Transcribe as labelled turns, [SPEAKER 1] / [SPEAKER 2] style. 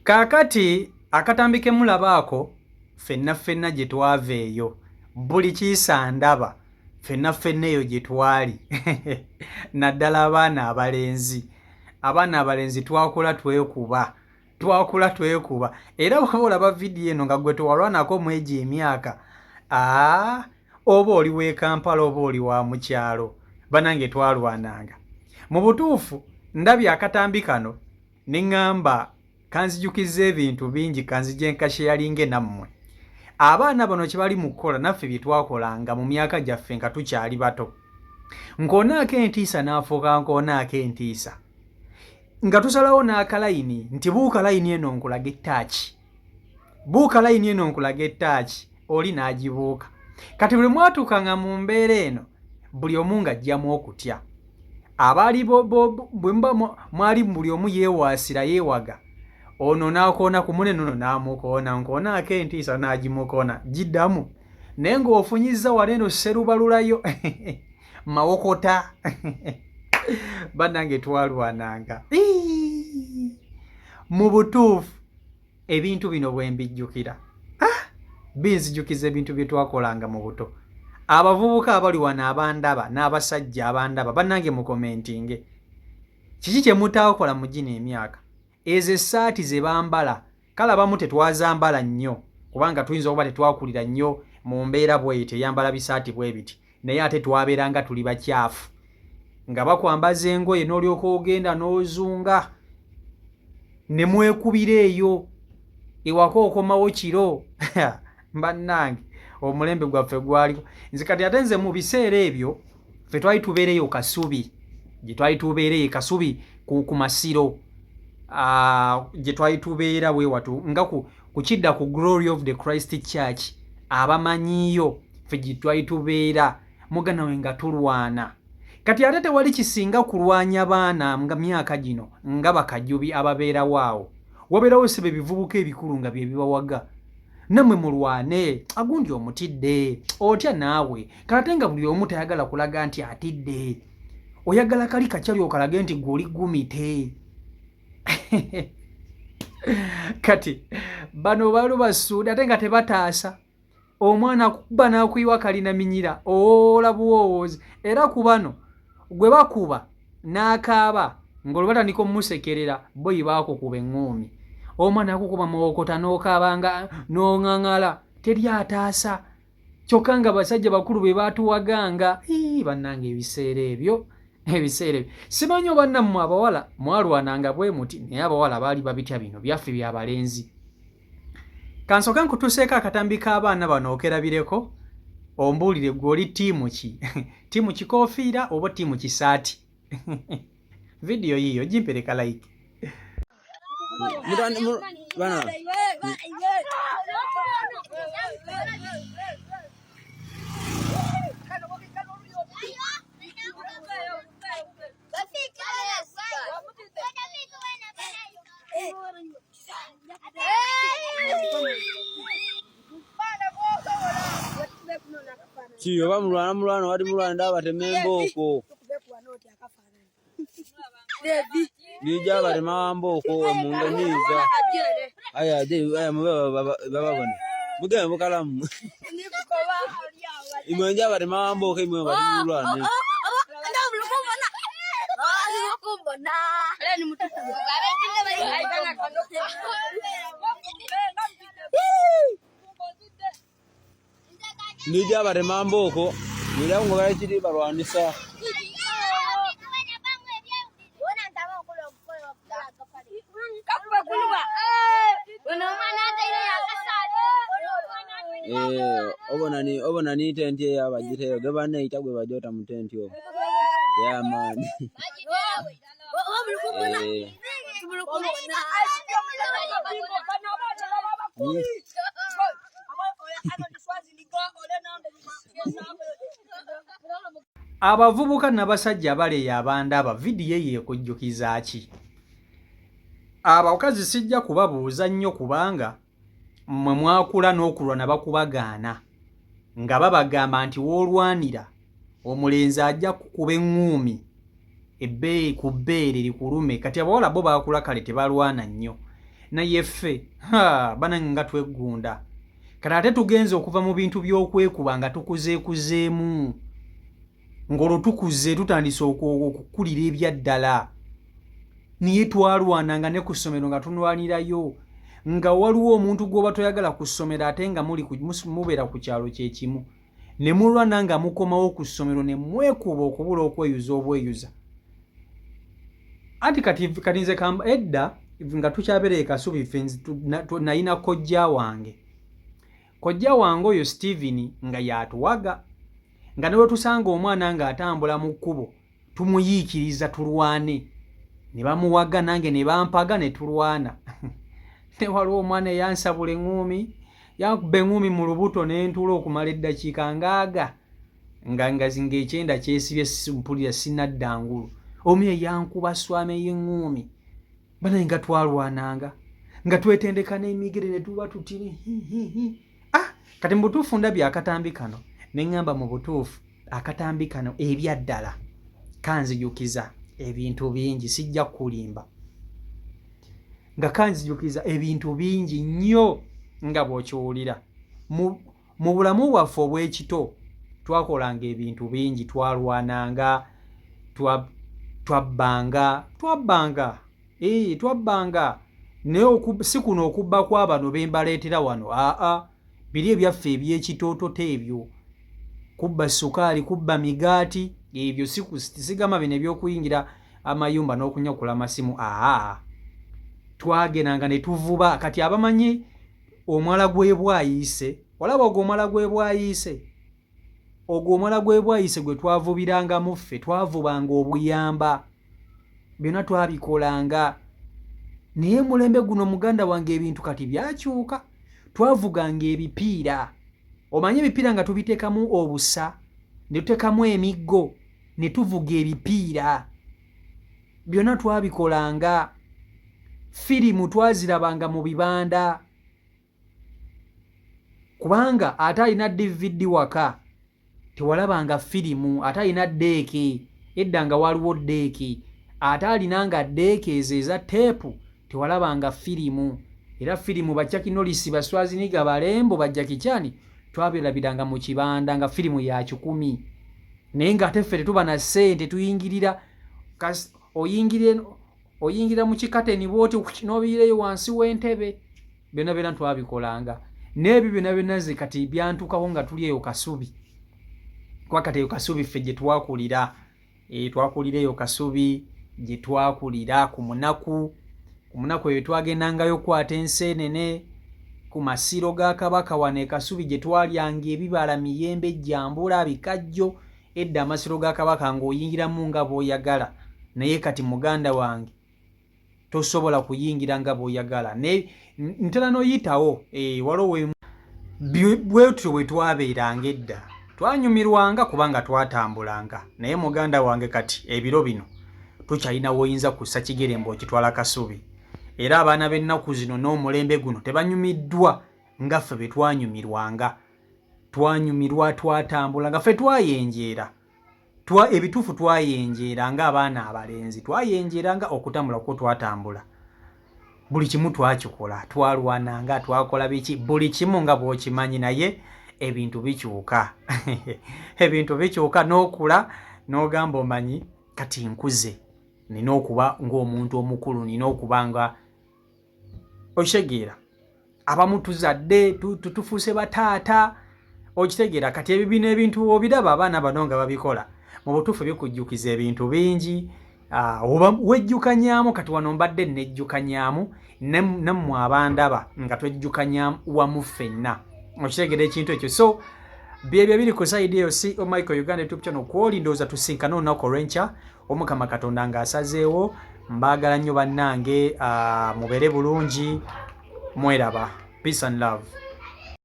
[SPEAKER 1] Kaakati akatambi ke mulaba ako, ffenna ffenna gye twava eyo, buli kiisa ndaba, ffenna ffenna eyo gye twali, naddala abaana abalenzi. Abaana abalenzi twakula twekuba, twakula twekuba. Era bw'oba olaba vidiyo eno nga gwe tewalwanako mu egyo emyaka, aa oba oli w'e Kampala oba oli wa mu kyalo, banange twalwananga. Mu butuufu ndabye akatambi kano ne ŋŋamba kanzijukizza ebintu bingi, kanzije nkasheyalinge nammwe. Abaana bano kye bali mu kukola naffe bye twakolanga mu myaka gyaffe nga tukyali bato. Nkoonaako entiisa n'afuuka nkoonaako entiisa. Nga tusalawo n'akalayini nti buuka layini eno nkulage ttaaki. Buuka layini eno nkulage ttaaki, oli n'agibuuka. Kati buli mwatuukanga mu mbeera eno, buli omu ng'aggyamu okutya. Abaali bwe muba mwali buli omu yeewaasira yeewaga, ono n'akoona ku munne n'ono n'amukoona, nkoonaako entiisa n'agimukoona, giddamu. Naye ng'ofunyizza wano eno sserubalulayo mawokota. Bannange twalwananga. Mu butuufu ebintu bino bwe mbijjukira, binzijukiza ebintu bye twakolanga mu buto. Abavubuka abali wano abandaba n'abasajja abandaba, bannange mukomentinge. Kiki kye mutaakola mu gino emyaka? Ezo essaati ze bambala, kale abamu tetwazambala nnyo kubanga tuyinza okuba tetwakulira nnyo mu mbeera bw'etyo eyambala bisaati bwe biti, naye ate twabeeranga tuli bakyafu. Nga bakwambaza engoye n'olyoka ogenda n'ozunga ne mwekubira eyo ewaka okomawo kiro. Bannange omulembe gwaffe gwaliko. Nze kati ate nze mu biseera ebyo ffe twali tubeereyo Kasubi, gye twali tubeereyo Kasubi ku Masiro, gye twali tubeera bwe watu nga ku kidda ku Glory of the Christ Church, abamanyiiyo ffe gye twali tubeera, muganda we nga tulwana. Kati ate tewali kisinga kulwanya baana nga myaka gino nga bakajubi ababeerawo awo. Wabeerawo sebe ebivubuka ebikulu nga bye bibawaga. Nammwe mulwane, agundi omutidde, otya naawe. Kale ate nga buli omu tayagala kulaga nti atidde. Oyagala kali kakyali okalage nti gwe oli gumite. Kati bano balu basuuda ate nga tebataasa. Omwana akuba n'akuyiwa kalina minyira, owoola buwoowoozi. Era ku bano gwe bakuba n'akaaba ng'olwo batandika omusekerera, boyi baakukuba eŋŋuumi. Omwana akukuba mawokota n'okaaba nga n'oŋaŋala, teri ataasa. Kyokka nga basajja bakulu be baatuwaganga. Ii, bannange ebiseera ebyo, ebiseera ebyo. Simanyi oba nammwe abawala mwalwananga bwe muti, naye abawala baali babitya bino byaffe bya balenzi. Kansooke nkutuuseeko akatambi k'abaana bano okerabireko, ombuulire ggwe oli ttiimu ki? Ttiimu kikoofiira oba ttiimu kisaati? Vidiyo yiiyo gimpereka like.
[SPEAKER 2] Bana. Ki oba mulwana mulwana wali mulwana ndabatema embooko. Nija batema mbooko munganiza. Aya aya mube bababone. Mugende mukalamu. Imwe nja batema mbooko imwe bali mulwana. Nija batema mbooko nira ngo bakiri balwanisa. Obona ni obona ni tenti eyo abagiteyo ge baneita gwe bajota mu tenti omwo y'amaani.
[SPEAKER 1] Abavubuka n'abasajja abaleeyo abandaba, vidiyo eyo ekujjukiza ki? Abakazi sijja kubabuuza nnyo kubanga mmwe mwakula n'okulwana bakubagaana nga babagamba nti w'olwanira omulenzi ajja kukuba eŋŋuumi ebbeeyi ku bbeere likulume. Kati abawala bo baakula kale tebalwana nnyo. Naye ffe banange nga tweggunda. Kati ate tugenze okuva mu bintu by'okwekuba nga tukuzeekuzeemu, ng'olwo tukuze tutandise okukulira ebyaddala. Naye twalwananga ne ku ssomero nga tunwanirayo, nga waliwo omuntu gw'oba toyagala ku ssomero ate nga mubeera ku kyalo kye kimu, ne mulwana nga mukomawo ku ssomero ne mwekuba okubula okweyuza obweyuza. Anti kati nze kamba edda nga tukyabeera e Kasubi ffe nalina kojja wange. Kojja wange oyo Steven nga y'atuwaga, nga ne bwe tusanga omwana ng'atambula mu kkubo tumuyiikiriza tulwane, ne bamuwaga nange ne bampaga ne tulwana. Ne waliwo omwana eyansabula eŋŋuumi, yankuba eŋŋuumi mu lubuto ne ntuula okumala eddakiika ngaaga nga nga ng'ekyenda kyesibye, mpulira sinadda ngulu. Omu eyankuba swame y'eŋŋuumi. Banaye nga twalwananga nga twetendeka n'emigere ne tuba tutiri. Kati mu butuufu ndabye akatambi kano ne ŋŋamba mu butuufu akatambi kano ebyaddala kanzijukiza ebintu bingi, sijja kukulimba nga kanzijukiza ebintu bingi nnyo nga bw'okiwulira. Mu bulamu bwaffe obw'ekito twakolanga ebintu bingi, twalwananga, twabbanga, twabbanga, twabbanga, naye si kuno okubba kwa bano be mbaleetera wano, aa, biri ebyaffe eby'ekitoototo ebyo, kubba sukaali, kubba migaati, ebyo sigamba bino eby'okuyingira amayumba n'okunyakula amasimu, aa, twagendanga ne tuvuba. Kati abamanyi omwala gw'ebwayiise, olaba ogwo omwala gw'ebwayiise, ogwo omwala gw'ebwayiise gwe twavubirangamu ffe, twavubanga obuyamba, byonna twabikolanga. Naye mulembe guno muganda wange ebintu kati byakyuka. Twavuganga ebipiira, omanyi ebipiira nga tubiteekamu obusa ne tuteekamu emiggo ne tuvuga ebipiira, byonna twabikolanga. Firimu twazirabanga mu bibanda, kubanga ate alina DVD waka tewalabanga firimu, ate alina deeki, edda nga waliwo deeki, ate alina nga deeki ezo eza teepu tewalabanga firimu. Era firimu ba Chuck Norris, ba Schwarzenegger, ba Rambo, ba Jackie Chan twabirabiranga mu kibanda nga firimu ya 100. Naye ng'ate ffe tetuba na ssente, tuyingirira oyingirira mu kikateni bw'oti n'obiyireyo wansi w'entebe. Byonna byonna twabikolanga. N'ebyo byonna byonna nze kati byantuukako nga tuli eyo Kasubi, kuba kati eyo Kasubi ffe gye twakulira. Twakulira eyo Kasubi gye twakulira ku munaku. Ku munaku eyo twagendangayo okukwata enseenene ku masiro ga Kabaka wano e Kasubi gye twalyanga ebibala, miyembe, jjambula, bikajjo. Edda amasiro ga Kabaka ng'oyingiramu nga bw'oyagala, naye kati muganda wange tosobola kuyingira nga bw'oyagala. Ntera n'oyitawo, waliwo bwetutyo bwe twabeeranga edda, twanyumirwanga kubanga twatambulanga. Naye muganda wange kati ebiro bino tukyalina w'oyinza kussa kigere mbu okitwala Kasubi. Era abaana b'ennaku zino n'omulembe guno tebanyumiddwa nga ffe bwe twanyumirwanga. Twanyumirwa, twatambula nga ffe twayenjeera. Ebituufu twayenjeera ng'abaana abalenzi, twayenjeera nga okutambula kwo twatambula. Buli kimu twakikola, twalwananga, twakola biki, buli kimu nga bw'okimanyi. Naye ebintu bikyuka, ebintu bikyuka n'okula n'ogamba omanyi kati nkuze, nina okuba ng'omuntu omukulu, nina okuba nga okitegeera. Abamu tuzadde, tufuuse bataata, okitegeera. Kati ebyo bino ebintu obiraba abaana bano nga babikola, mu butuufu bikujjukiza ebintu bingi, oba wejjukanyaamu. Kati wano mbadde nejjukanyaamu nammwe abandaba nga twejjukanya wamu ffenna, okitegeera ekintu ekyo. So byebyo biri ku side eyo. CEO Michael Uganda YouTube channel kwoli, ndowooza tusinkane olunaku olw'enkya Omukama Katonda ng'asazeewo. Mbaagala nnyo bannange, mubeere bulungi, mweraba. Peace and love.